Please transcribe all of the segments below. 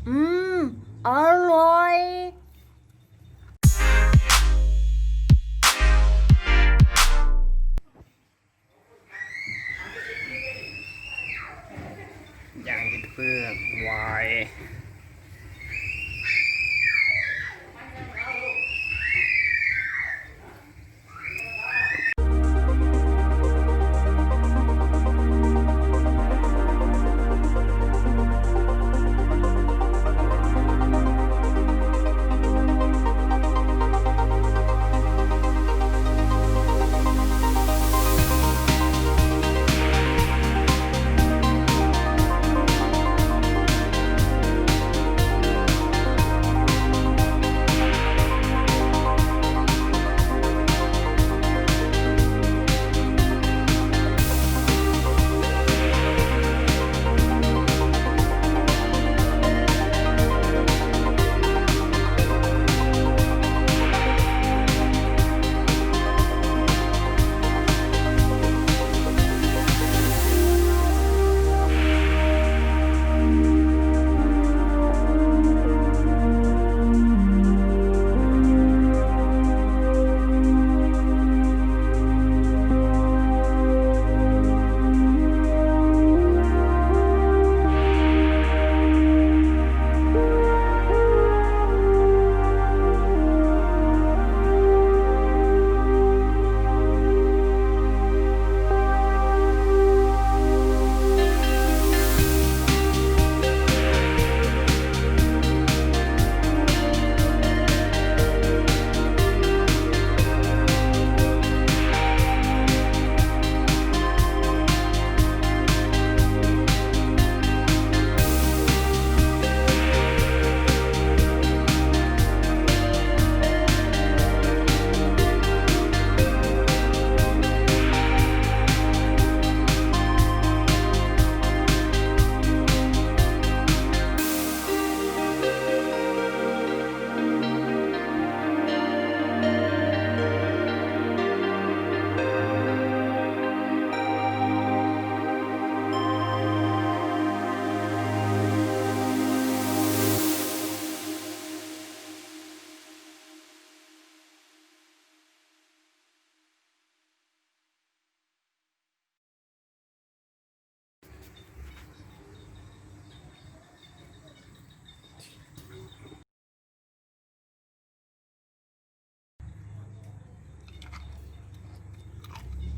ອືມ ອະລ່ອຍ. ຍ່າງກິນເຟືອງຫວາຍ.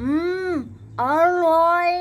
ອືມ ອະລ່ອຍ. ອ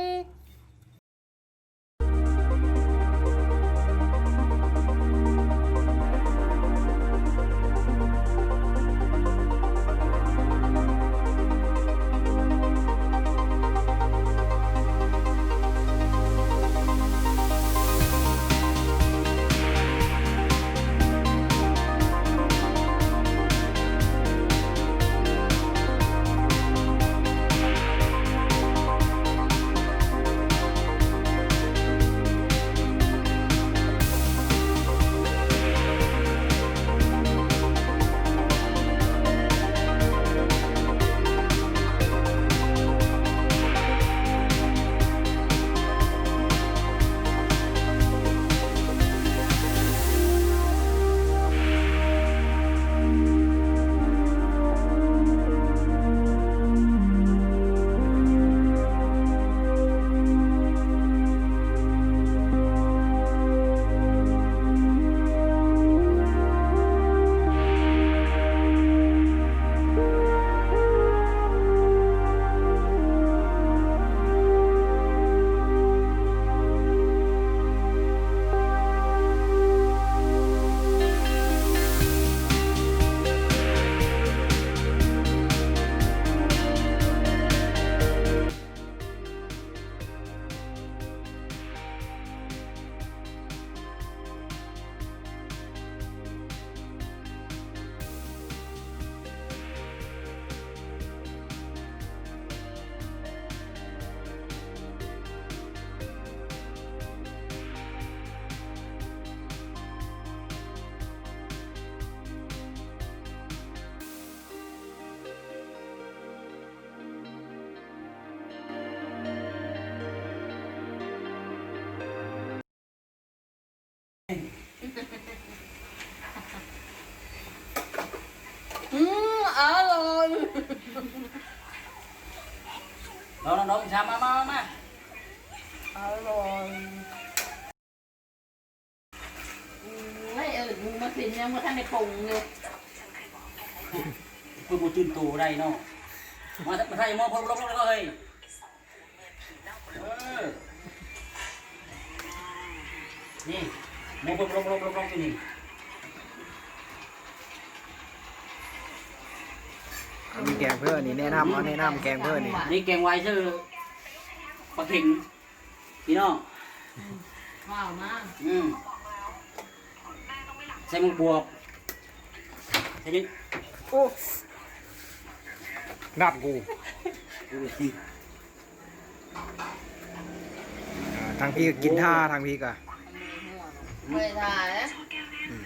ລອງ ລອງ ລອງ ຊາມ ມາ ມາ ມາ ມາ. ອະລ່ອຍ. ໂອ້ຍ ເອີ້ນໝູ່ມາກິນ ຍັງບໍ່ທັນໄດ້ປຸງຢູ່. ເພິ່ນບໍ່ຕື່ນໂຕໄດ້ເນາະ. ມາ ມາຖ່າຍໝໍ້ເພິ່ນ ລົງໆ ເລີຍ. ເອີ ນີ້ ໝູ່ເພິ່ນ ລົງໆ ລົງໆ ຢູ່ນີ້. ອັນນີ້ແກງເພິ່ນນີ້ ແນະນຳ ເອົາແນະນຳແກງເພິ່ນນີ້. ນີ້ແກງຫວາຍເຊີປາເຂັງ ພີ່ນ້ອງ. ອືມ ວ້າວມາ ອືມ ໃສ່ໝາກບວບ ໃສ່ນີ້ ໂອ້ ນັດກູ. ອ່າ ທາງພີ້ກໍກິນທ່າ ທາງພີ້ກໍ ເມື່ອຍທ່າເດ້. ອືມ